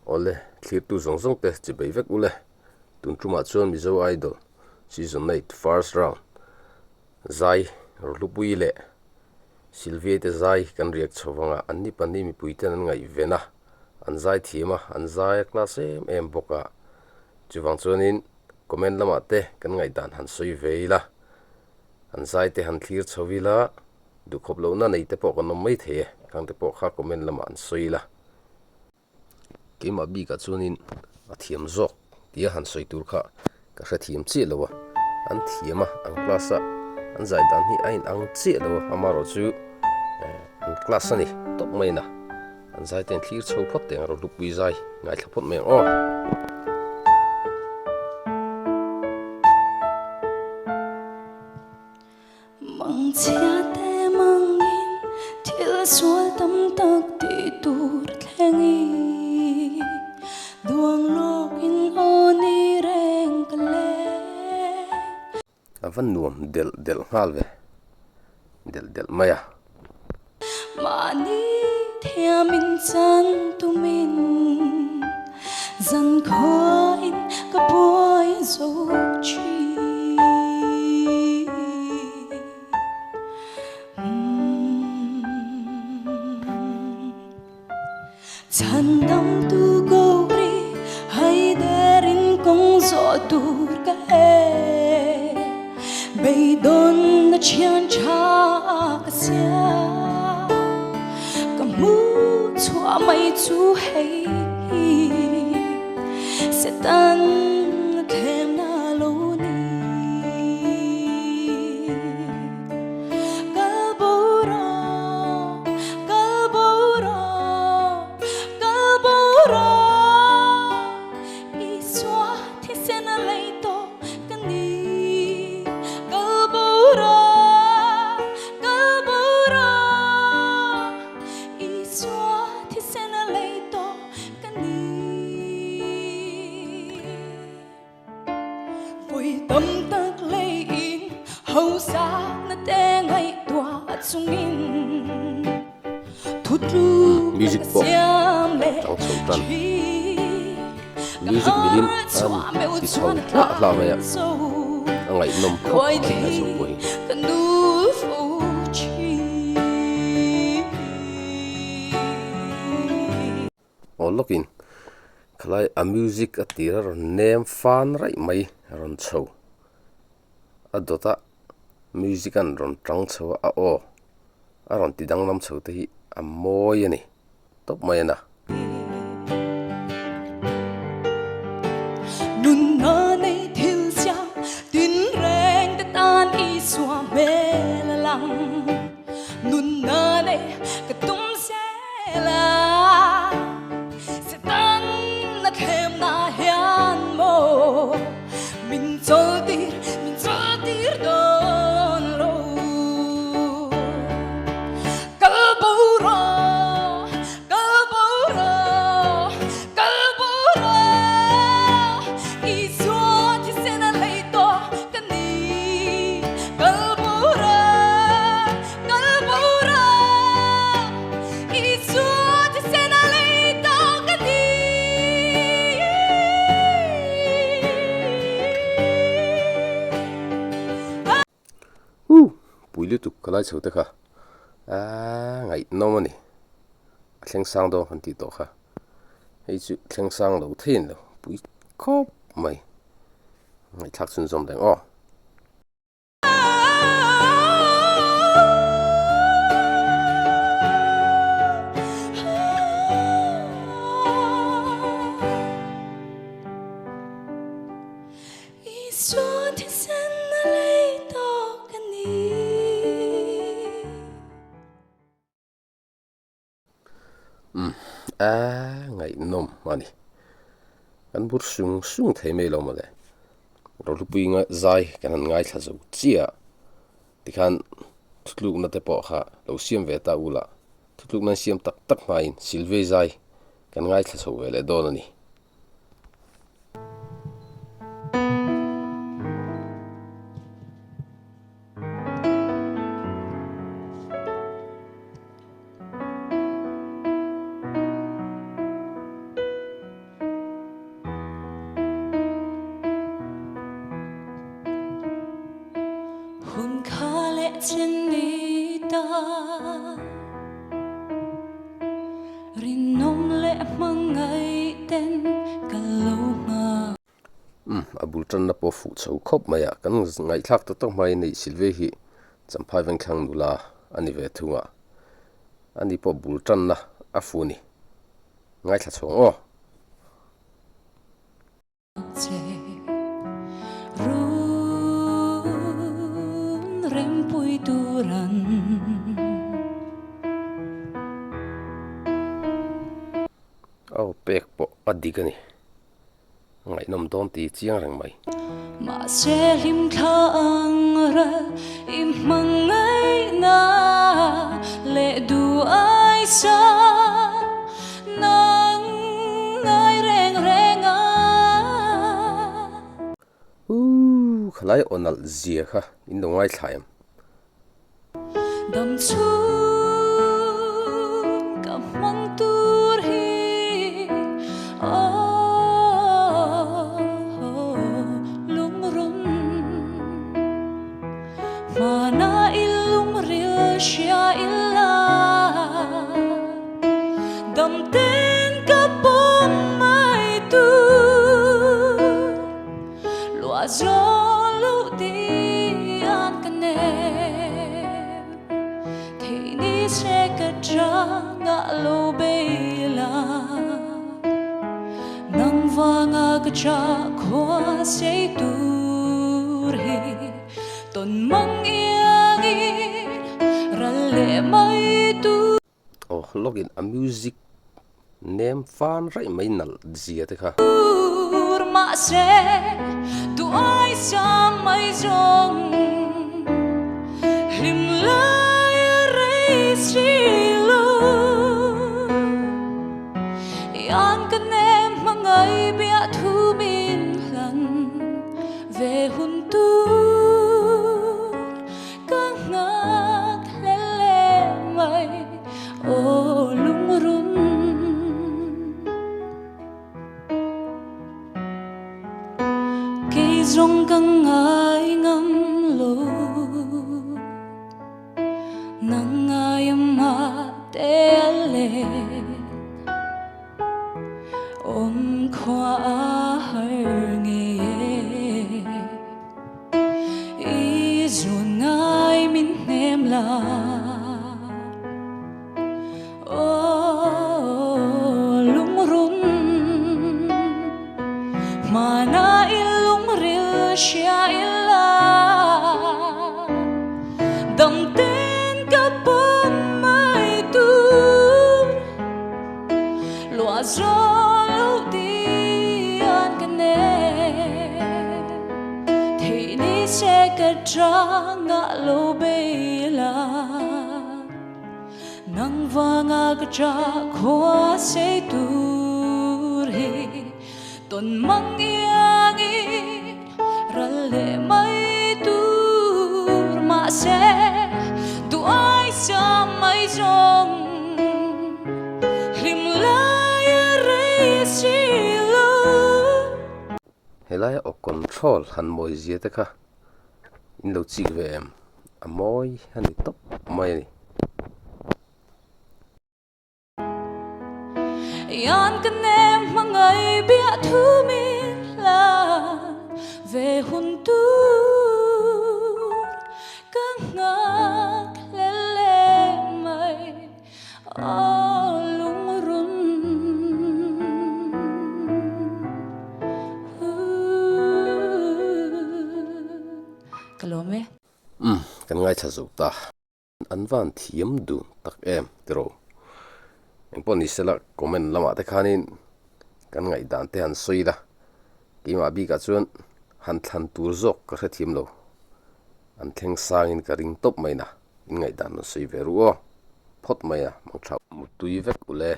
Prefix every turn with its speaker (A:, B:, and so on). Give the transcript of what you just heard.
A: Awle, thlirtu zawng zawng te chi bei vek ule. Tun tumah chuan Mizo Idol Season 8 First Round zai Rohlupui leh Sylvia te zai kan riak chho vanga an ni pahnih mipui ten an ngaihven a, an zai thiam a, an zai a class em em bawk a. Chuvang chuanin comment lamah te kan ngaihdan han sawi ve ila, an zai te han thlir chho ila, duhkhawp lohna nei te pawh kan awm mai thei e, khang te pawh kha comment lamah an sawi ila. Keimah bikah chuanin a thiam zawk tia han sawi tur kha ka hrethiam chiah lo a, an thiam a, an class a, an zai dan hi a inang chiah lo a, amaherawh chu an class a ni tawp mai na, an zai te an thlir chho phawt teh ang Rohlupui zai ngaithla phawt mai ang aw.
B: Mangchhia te mangin thil sual tam tak tih tur thleng i duang lawkin aw ni reng ka leng.
A: A va nuam delh delh nghal ve delh delh mai a.
B: Mahni thiamin chan tumin zan khuain ka buai zo thin. Chhandamtu Gauri haiderin kawng zawh tur ka he Beidawnna thian tha ka siam Ka hmu chhuah mai chu hei hi Satan a thlemna lo ni. Kal bo rawh, kal bo rawh, kal bo rawh Isua thisen a lei tawh ka ni. Kal bo rawh, kal bo rawh Isua thisen a lei tawh ka ni. Vawi tam tak leiin hausakna te ngaihtuah chungin thutluk na
A: Music
B: ka
A: pawh
B: siam leh
A: chang chho tan.
B: thin. Ka
A: Music milin
B: har
A: an
B: chhuah meuh
A: ti chho
B: chuan
A: hlah hlah mai a,
B: tlan zo.
A: a ngaihnawm khawp
B: Luai
A: mai a
B: thi
A: chho pawh hi.
B: ka nul fo thin.
A: Aw lawkin khalai a music a tir a rawn nem fan raih mai a rawn chho a dawt a music an rawn tang chho a a aw a rawn ti danglam chho te hi a mawi a ni tawp mai a na.
B: Nunna nei thil siam tinreng te tan Isua hmel a lang Nunna nei ka tum zel.
A: Huh! Pui lutuk ka lai chho te kha aaa ngaihnawm a ni. A thleng sang dawn kan tih tawh kha. Hei chu thleng sang lo thei lo pui khawp mai. Ngaihthlak chhunzawm reng aw. Umm a ngaihnawm a ni. Kan bur sung sung thei mai lo mawle. Rohlupui zai kan han ngaithla zo chiah a, tikhan thutlukna te pawh kha lo siam ve ta ula, thutlukna an siam tak tak hmain Silvei zai kan ngaithla chho ve leh dawn a ni.
B: chen ni ta. Rinawm leh hmangaih ten ka lo nghak.
A: Umm, a bul tanna pawh fuh chho khawp mai a, kan ngaihthlak tak tak hmain hei Silvia hi Champhai Vengthlang nula a ni ve thung a, ani pawh bul tanna a fu ni. Ngaithla chhuang aw. Aw pek pawh a dik a ni. Ngaihnawm dawn tih chiang reng mai.
B: Mahse hlimthla ang ral i hmangaihna leh duh aisa nang ngai reng reng a.
A: Ooh khalai aw nalh zia kha in lo ngaithla em.
B: Dam chhung ka hmang tur hi aw lungrun Hmana i lungril hria ila Dam ten ka pawm mai tur Lua zawn loh ti an ka nem Thei ni che ka changah lo bei la Nang vanga ka chah khua sei tur hi Tawn mang iangin ral leh mai tur.
A: Aw lawkin a music nem fan raih mai nalh zia te kha.
B: Tur mahse duai sam mai zawng hlim lai a rei si lo. Ian ka nem hmangai biah thu min hlan ve hun tur. Ka nghak hle le mai aw lungrun. Kei zawng ka ngai ngam lo nang ngai amah te a let awm khua a har ngei e. I zun ngai min hnem la Aw lungrun Hmana i lungril hria ila Dam ten ka pawm mai tur Lua zawl loh ti an ka nem Theih ni che ka changah lo bei la Nang vanga ka chah khua sei tur hi Tawn mang iangin ral leh mai tur Mahse duh ai siam mai zawng Hlim lai a rei si lo.
A: Helaia aw control han mawi zia te kha in lo chik ve em? A mawi a ni tawp mai a ni.
B: Ian ka nem hmangai biah thu min hlan ve hun tur ka nghak hle le mai aw lungrun. Ka lawm e.
A: Umm kan ngaithla zo ta. An van thiam dun tak em tiraw? Engpawh ni sela comment lamah te khanin kan ngaihdan te han sawi ila, keimah bikah chuan han thlan tur zawk ka hrethiam lo. An thleng sangin ka ring tawp mai na, in ngaihdan rawn sawi ve ru aw. Phawt mai a, mang tha. Mutui vek ule.